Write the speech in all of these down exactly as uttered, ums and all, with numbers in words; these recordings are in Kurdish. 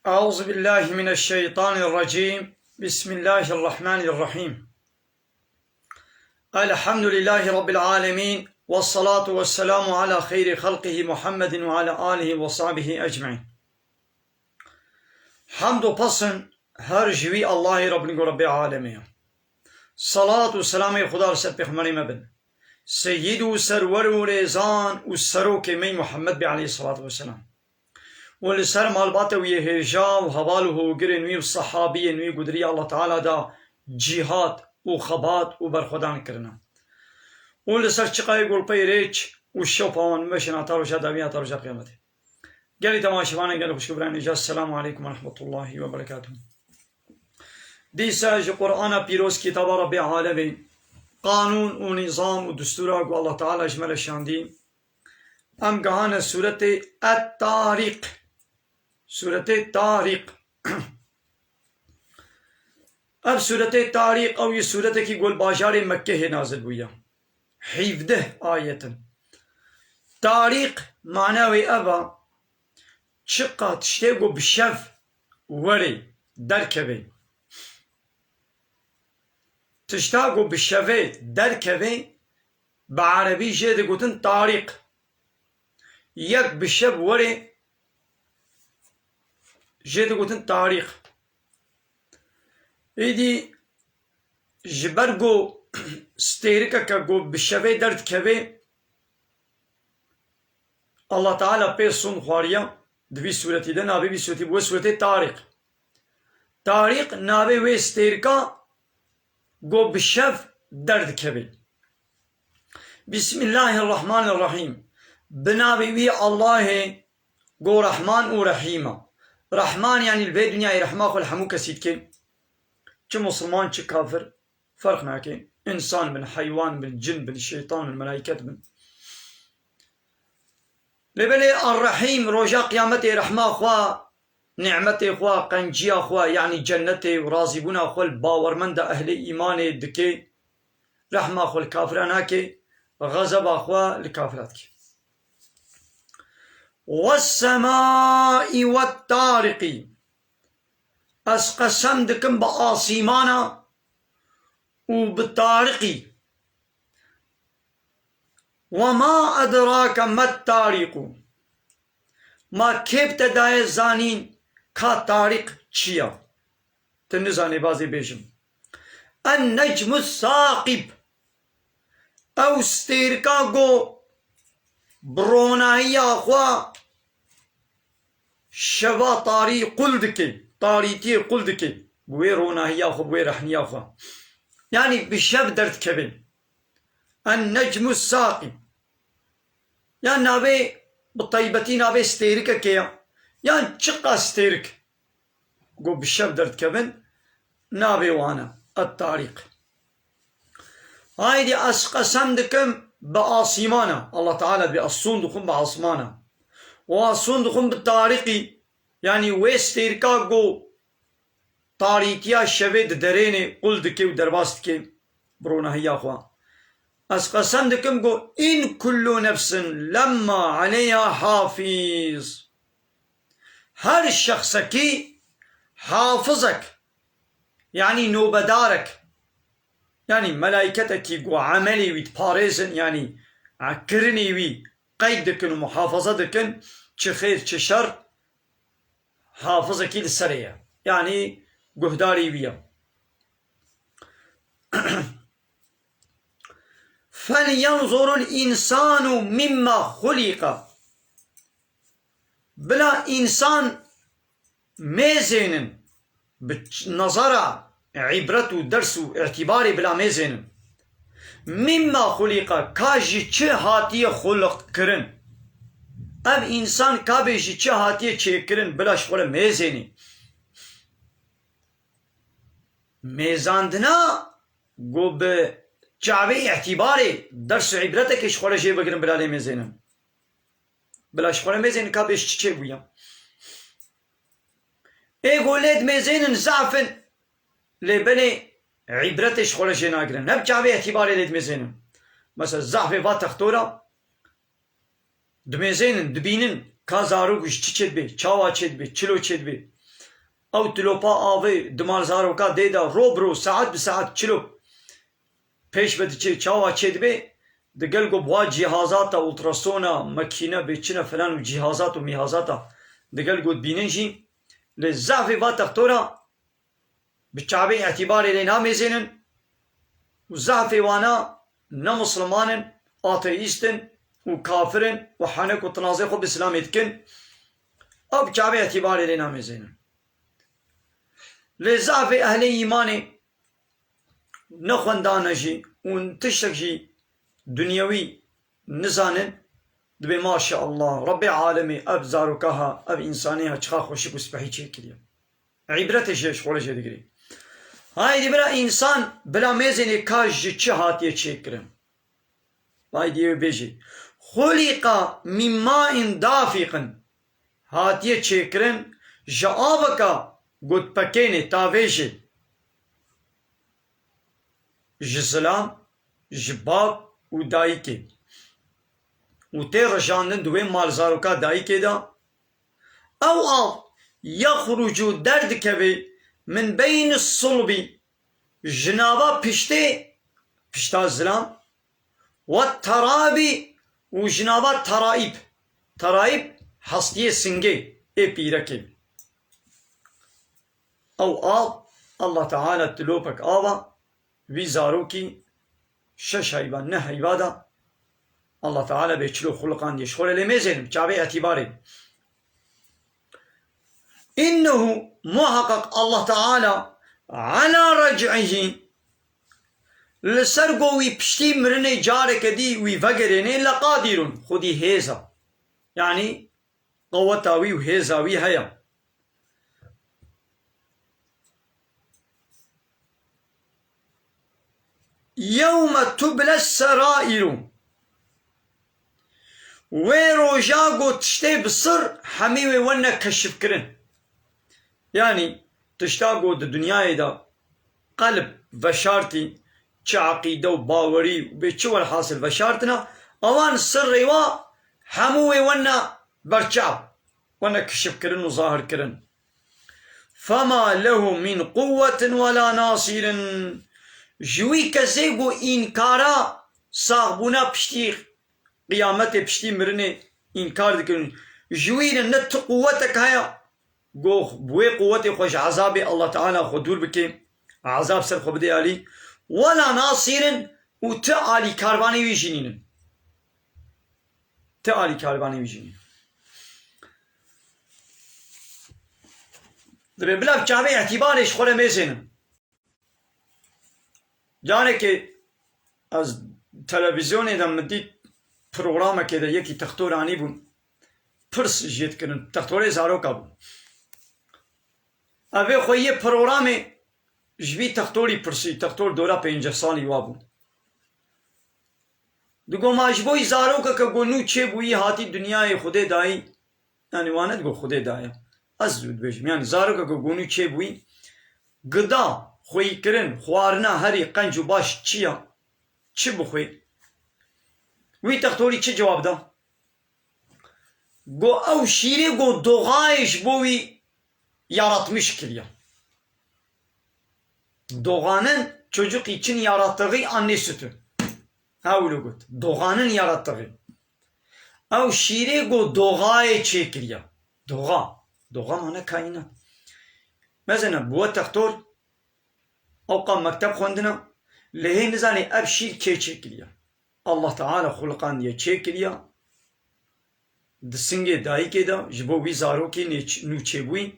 أعوذ بالله من الشيطان الرجيم. بسم الله الرحمن الرحيم. الحمد لله رب العالمين، والصلاة والسلام على خير خلقه محمد وعلى آله وصحبه أجمعين. Hamd û pesn her ji wî Allahê Rabbin ku Rabbê alemê ye. Salat û selamê Xuda li ser pêxemberê me bin. Seyyid û serwer û rêzan û serokê me Muhammed bê aleyhissalatu vesselam. Û li ser malbata wî yê hêja û heval û hogirên wî û sehabiyên wî ku di rêya Allah Teala da cîhad û xebat û berxwedan kirine. Û li ser çiqayê golpeyê rêç û şewpa wan bimeşin heta roja dawî, heta roja qiyametê. Gelî temaşevanên, gelî xwişk û birayên hêja, Selamu aleykum ve rahmetullahi ve berekatuhu. Dîsa ji Qur'ana pîroz, kitaba Rabbê alemê, qanûn û nîzam û destûra ku Allah Teala ji me re şandî, em gehane sûretê Et-Tarîq. Sûretê Tarîq. Ev sûretê Tarîq, ew yê sûretekî ku li bajarê Mekkehê nazil bûye. Hevdeh ayet in. Tarîq mana wê ev e, çiqa tiştê ku bi şev werê derkevê. Tişta ku bi şevê derkevê, bi erebî jê digotin tarîq. Yek bi şev werê jê digotin tarîq. Êdî ji ber ku stêrikeke ku bi şevê derdikevê, Allah Teala pê sond xwariya, di vî sûretî de navê vî sûretî bi wê sûretê Tarîq. Tarîq navê wê stêrika ku bi şev derdikevê. Bismillahirrahmanirrahîm. Bi navê wî Allahê ku Rehman û Rehîm e. Rehman, yanî li vê dinyayê rehma xwe li hemû kesî dike. Çi musulman, çi kafir, ferq nake. Însan bin, heywan bin, cin bin, şeytan bin, melayket bin. Lê belê Ar-Rehîm, roja qiyametê rehma xwe, nîmetê xwe, qenciya xwe, yanî cennetê û razîbûna xwe li bawermenda ehlê îmanê dike, rehma xwe li kafira nake, xezeba xwe li kafira dike. Wes-semâi wet-tarîqî. Ez qesem dikim bi asîmana û bi tariqî. Ve ma edrake met-tarîqû. Ma kê bi te daye zanîn ka tariq çi ya? Tu nizanî, bazê bêjim. En-necmu-s-saqib. Ew stêrika ku bi ronahiya xwe şeva tarî qul dike, tarîtiyê qul dike. Bi wê ronahiya xwe, bi wê rehniya xwe. Yanî bi şev derdikeve. En-necmu-s-saqib. Yan navê, bi taybetî navê stêrikekê ye. Yan çiqas stêrik ku bi şev derdikevin, navê wan e, Et-Tarîq. Haydî ez qesem dikim bi asîmana. Allah Teala dibê ez sond dixwim bi asmana. Û ez sond dixwim bi tariqî, yanî wê stêrika ku tarîtiya şevê diderênê, qul dike û derbas dike bi ronahiya xwe. Ez qesem dikim ku in kullu nefsin lemma aleyha hafiz. Her şexsekî hafizek, yanî nobedarek, yanî melaîketekî ku emelê wî diparêzin, yanî kirinê wî qeyd dikin û muhafaza dikin, çi xêr çi şer, hafizekî li serê ye. Yanî guhdarî wî ye. فَلْيَنْظُرِ الْاِنْسَانُ مِمَّ خُلِقَ. Bila însan mêzênin, bi ç-, nezara îbret û ders û îtîbarê bila mêzênin. Mimma xuliqa, ka ji çi hatiye xuliq kirin? Ev însan ka bê ji çi hatiye çêkirin, bila ji xwe re mêzênî. Mêzandina ku bi çavê îtîbarê ders û îbretekê ji xwe re jê bigirin, bila lê mêzênin. Bila ji xwe re mêzênin, ka bê ji çi çêbûye? Ê ku lê dimêzênin zaf in, lê belê îbretê ji xwe re jê nagirin. Ne bi çavê îtîbarê lê dimêzênin. Mesela zafê va textora dimêzênin, dibînin ka zarok ji çi çêdibe, çawa çêdibe, çilo çêdibe. Ew tilopa avê di mal zaroka dê de ro bi ro, saet bi saet çilo pêş ve diçe, çawa çêdibe, digel ku bi wa cîhazata ultrasona, mekîne, bê çi ne filan û cîhazat û mîhazata digel ku dibînin jî, lê zehfê va textora bi çavê îtîbarê lê namêzênin û zehfê wana ne misliman in, ateîst in û kafir in û henek û tinazê xwe bi Îslamê dikin, ew bi çavê îtîbarê lê namêzênin. Lê zafê ehlê îmanê ne xwendane jî û tiştek jî dinyewî nizanin, dibê maşeallah, Rebbê alemê ev zaroka ha, ev însanê ha çiqa xweşik û spehî çêkiriye. Îbretê jê ji xwe re jê digirî. Haydî bira însan bila mêzênê ka ji çi hatiye çêkirin? Vay diye bêjî. Xuliqa min ma'in dafiqin. Hatiye çêkirin ji aveka ku dipekênê, tavêjê. Ji zilam, ji bab û dayikê. Û tê rijandin di wê malzaroka dayikê de. Ew av yexrucu derdikeve min beyni sulbî, ji nava piştê, pişta zilam, we terabî û ji nava teraîb. Teraîb hestiyê singê ê pîrekê. Ew av, Allah Teala tilopek ava, vî zarokî şeş heyva, neh heyva da, Allah Teala bê çilo xuliqandiye, ji xwe re lê mêzênim, çavê etîbarê. Înnehu, muhaqqaq Allah Teala, ala rec'ihî, li ser go wî piştî mirinê careke dî wî vegerênê, leqadîrun, xwedî hêz a. Yanî, qeweta wî û hêza wî heye. Yewme tuble serairu. Wê roja ku tiştê bi sir hemî wê wene keşifkirin. Yanî tişta ku di dinyayê de qelb veşartî, çi eqîde û bawerî û bê çi welhasil veşartina, ewan sirrê wa hemû wê wene berçav, wene keşifkirin û zahirkirin. Fema lehu min quwwetin wela nasirin. Ji wî kesê ku înkara saxbûna piştî qiyametê, piştî mirinê înkar dikirin, ji wî re ne ti quwwetek heye, ku bi wê quwwetê xwe ji ezabê Allah Teala xwe dûr bike, ezab ser xwe bide alî, wela nasirin û ti alîkarvanê wî jî nînin. Ti alîkarvanê wî jî nînin. Divê bila bi çavê îtîbarê ji xwe re mêzênin. Carekê ez televîzyonê de min dît programekê de yekî textor anîbûn. Pirs jê dikirin. Textorê zaroka bû. Evê xwe yê programê ji vî textorî pirsî. Textor dora pênceh salî wa bû. Digo ma ji bo yî zarokeke ku nû çêbûyî hatî dinyayê Xwedê dayî. Yanî wan nedigo Xwedê daye. Ez zû dibêjim. Yanî zarokeke ku nû çêbûyî, gida, xweyîkirin, xwarina herî qenc û baş çi ya? Çi bixwê? Wî textorî çi cewab da? Go ew şîrê go doğayê ji bo wî yaratmiş kiriye. Doğanın çocuk için yarattığı anne sütü. Ha wilo got. Doğanın yarattığı. Ew şîrê go doğayê çêkiriye. Doğa. Doğa mane kaînat. Mesela bi we textor, ewqa mekteb xwendina, lê hê nizanê ev şîr kê çêkiriye. Allah Teala xuliqandiye çêkiriye. Di singê dayikê de ji bo wî zarokê nê ç-, nû çêbûyî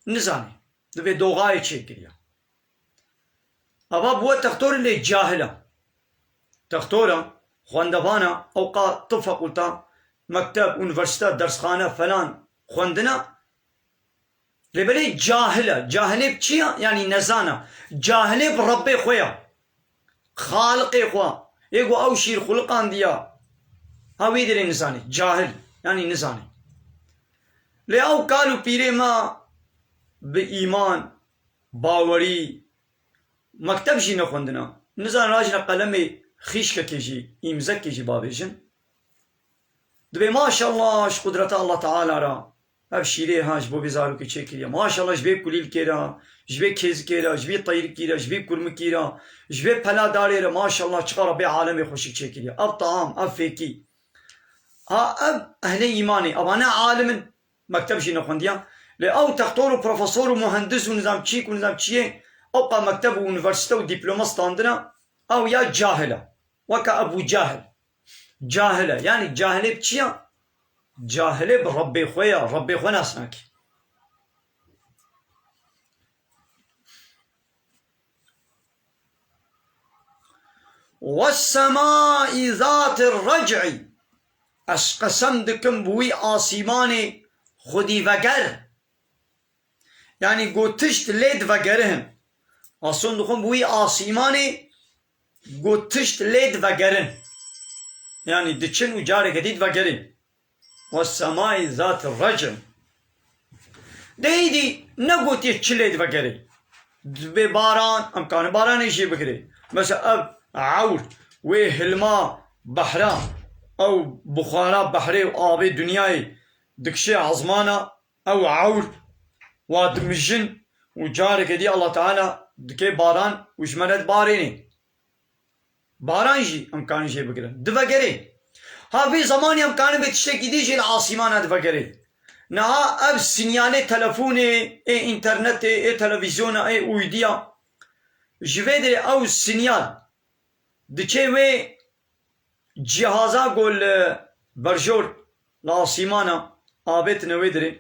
nizanê. Divê doxayê çêkiriye. Ava bi we textor in lê cahil e. Textor e, xwendevana, ewqa tu fequlta, mekteb, unîversîte, dersxane, felan xwendina. Lê belê cahil e. Cahilê bi çi ya? Yanî nezan e. Cahilê bi Rebbê xwe ya. Xaliqê xwe. Ê ku ew şîr xuliqandiya. Ha wî dirê nizanî. Cahil. Yanî nizanî. Lê ew kal û pîrê me bi îman, bawerî, mekteb jî nexwendina. Nizan rajine qelemê xîşkekê jî, îmzekê jî bavêjin. Dibê maşallah ji qudreta Allah Teala re. Ev şîrê ha ji bo vê zarokê çêkiriye. Maşallah ji vê kulîlkê re, ji vê kêzikê re, ji vê teyrikî re, ji vê kurmikî re, ji vê pela darê re maşallah çiqa Rebbê alemê xweşik çêkiriye. Ev taam, ev fêkî. Ha ev ehlê îmanê, eva ne alim in, mekteb jî nexwendiya. Lê ew textor û profesor û muhendis û nizam çîk û nizam çiyê, ew qa mekteb û unîversîte û dîploma standina, ew ya cahil e. Weke Ebû Cahil. Cahil e. Yanî cahilê bi çi ya? Cahilê bi Rebbê xwe ya. Rebbê xwe nas nake. "والسماء ذات الرجع." Ez qesem dikim bi wî asîmanê xwedî veger. Yanî got tişt lê divegere hin. Asûn dixwin bi wî asîmanê got tişt lê divegerin. Yanî diçin û careke dî divegerin. "والسماء ذات الرجع." De êdî negotiye çi lê divegerê. Dibê baran, em karin baranê jê bigirê. Mesela ev ewr, wê hilma behra, ew buxara behrê û avê dinyayê dikişê ezmana, ew ewr, wa dimijin û careke dî Allah Teala dike baran û ji me re dibarênê. Baran jî em karin jê bigirin. Divegerê. Ha vê zemanî em karin bê tiştekî dî jî li asîmana divegerê. Niha ev sinyalê telefonê, ê înternetê, ê televîzyona, ê uydiya. Ji vê derê ew sinyal diçe wê cîhaza ku li berjor li asîmana avêtine wê derê.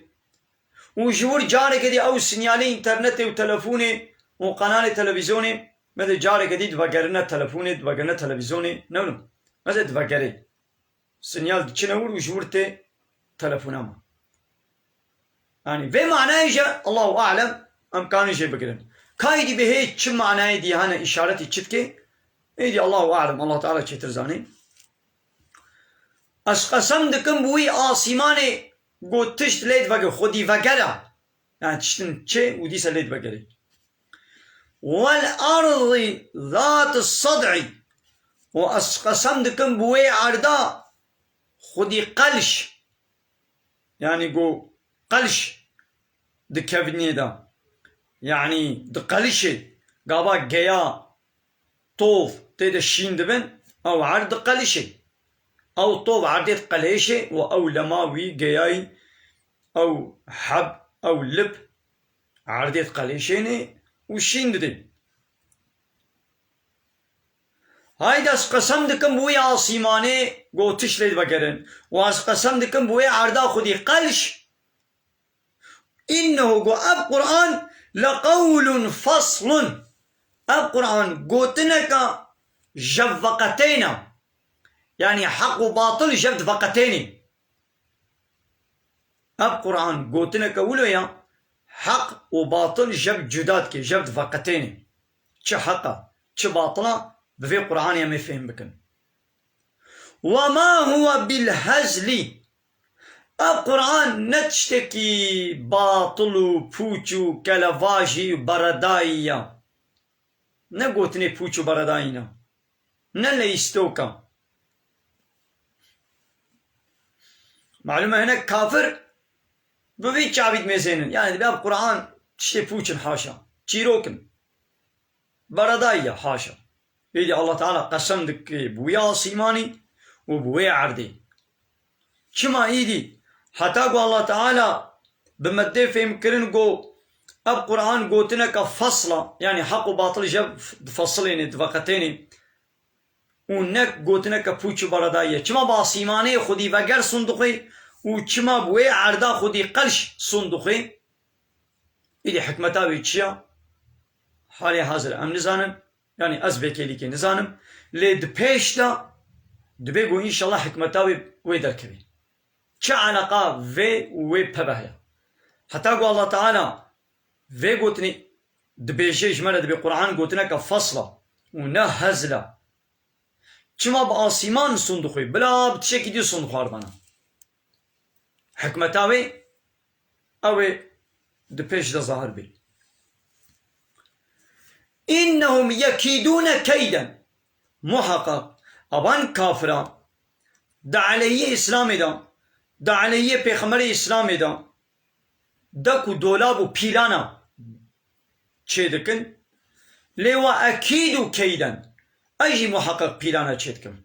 Û ji wir careke dî ew sinyalê înternetê û telefonê û qenalê televîzyonê, me de careke dî divegerine telefonê, divegerine televîzyonê, ne wilo? Me de divegerê. Sinyal diçine wir û ji wir tê telefona me. Yanî vê manayê jî Allahu alem em kanin jê bigirin. Ka êdî bi hê çi manayê dî hene, îşaretî çi dike? Êdî Allahu alem, Allah Teala çêtir zanî. Ez qesem dikim bi wî asîmanê got tişt lê divege, xwedî vegera. Yani tiştin çê û dîsa lê divegerê. "والأرض ذات الصدع." Û ez qesem dikim bi wê erda xwedî qelş. Yani go qelş dikevnê de. Yani diqelişê. Gava geya tov tê de şîn dibin, ew erd diqelişê. Ew tov erdê diqelêşê û ew lema wî geyayî, ew heb, ew lip erdê diqelêşênê û şîn didê. Haydi ez qesem dikim bi wî asîmanê gotiş lê divegerin û ez qesem dikim bi wê erda xwedî qelş. Înnehu, got, ev Quran leqewlun feslun. Ev Quran gotineka ji veqetêne. Yanî heq û batil ji hev diveqetênê. Ev Quran gotineke wilo ya, heq û batil ji hev cuda dike, ji hev diveqetênê. Çi heq e, çi batil e, bi vê Quranê em ê fêhm bikin. "Ve ma huve bil hezlî." Ev Quran ne tiştekî batil û pûç û kelevajî û beredayî ye. Ne gotinê pûç û beredayî ne. Ne leyîstoka. Malum e hinek kafir bi vî çavî dimêzênin. Yani dibe ev Quran tiştê pûç in, haşa. Çîrok in. Beredayî ye, haşa. Êdî Allah Teala qesem dike bi wî asîmanî û bi wê erdê. Çima êdî? Heta ku Allah Teala bi me dê fêhm kirin ku ev Quran gotineke fesla, yani heq û batil ji hev difasilêne, diveqetêne û ne gotineke pûç û beredayî ye. Çima bi asîmanê xwedî veger sûn dixwê û çima bi wê erda xwedî qelş sûn dixwê? Êdî hikmeta wê çi ya? Halê hazir em nizanin, yanî ez vê kêlîkê nizanim. Lê di pêş de dibê ku înşallah hikmeta wê, wê derkevê. Çi eleqa vê û wê peve heye? Heta ku Allah Teala vê gotinê dibêje, ji me re dibê Quran gotineke fesla û ne hezla. Çima bi asîman sûn dixwê? Bila bi tiştekî dî sûn dixwardana. Hikmeta wê, ew ê di pêş de zahir bê. "Înnehum yekîdûne keyden." Muheqeq, evan kafira, di aleyhiyê Îslamê de, di aleyhiyê Pêxemberê Îslamê de, dek û dolab û pîlana çêdikin. Lê we ekîdu keyden. Ez jî muheqeq pîlana çêdikim.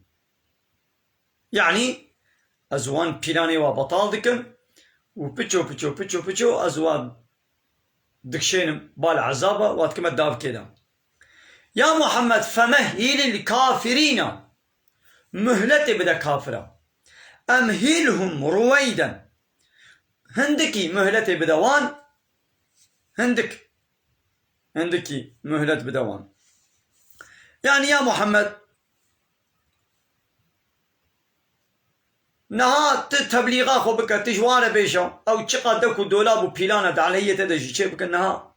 Yanî ez wan pîlanê wa betal dikim û piço, piço, piço, piço ez wan dikşênim bal ezaba, wa dikime davkê de. Ya Muhammed, femehhilil kafirîna, muhletê bide kafira. Emhilhum ruweyden, hindikî muhletê bide wan, hindik, hindikî muhlet bide wan. Yanî ya Muhammed, niha tu teblîxa xwe bike, tu ji wan re bêje, ew çiqa dek û dolab û pîlana di aleyhiyê te de jî çê bikin, niha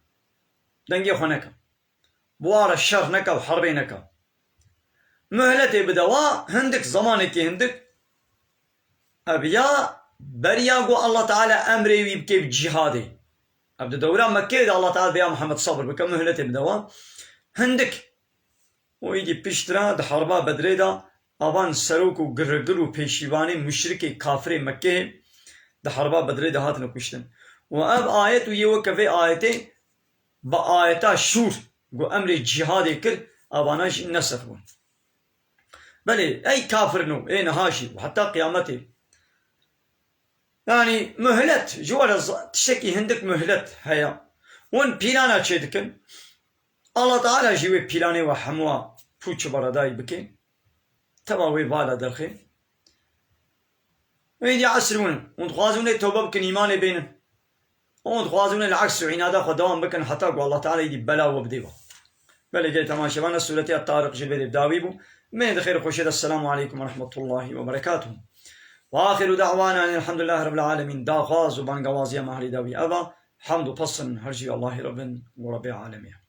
dengê xwe neke. Bi wan re şer neke û herbê neke. Muhletê bide wa hindik, zemanekî hindik. Ev ya beriya ku Allah Teala emrê wî bike bi cîhadê. Ev di dewra Mekkeyê de Allah Teala vê ya Muhammed sabir bike, muhletê bide wa. Hindik. Û îdî piştre di herba Bedrê de avan serok û girregir û pêşîvanê muşrikê kafirê Mekkeyê di herba Bedrê de hatine kuştin. Û ev ayet û yê weke vê ayetê bi ayeta şûr ku emrê cîhadê kir, avana jî nesex bûn. Belê, ey kafirno, ê niha jî û heta qiyametê. Yanî muhlet, ji we re z-, tiştekî hindik muhlet heye. Hûn pîlana çêdikin. Allah Teala jî wê pîlanê we hemûa pûç û beredayî bike. Teva wê vala derxê. Wê dî esr hûn. Hûn dixwazin wê tewbe bikin, îmanê bênin. Hûn dixwazin wê li aks û înada xwe dewam bikin heta ku Allah Teala îdî bela we bidê we. Belê gelê temaşevan, sûretiya Tariq ji vê dê dawî bû. Mê di xêr û xweşê de. Selamu aleykum ve rahmetullahi ve berekatuhu. Ve axiru da'wana elhamdulillahi rabbil alemin. Daxwaz û bangewaziya mehalî dawî eva. Hamd û pesin her jî Allahî Rabbin û Rabbê alemê.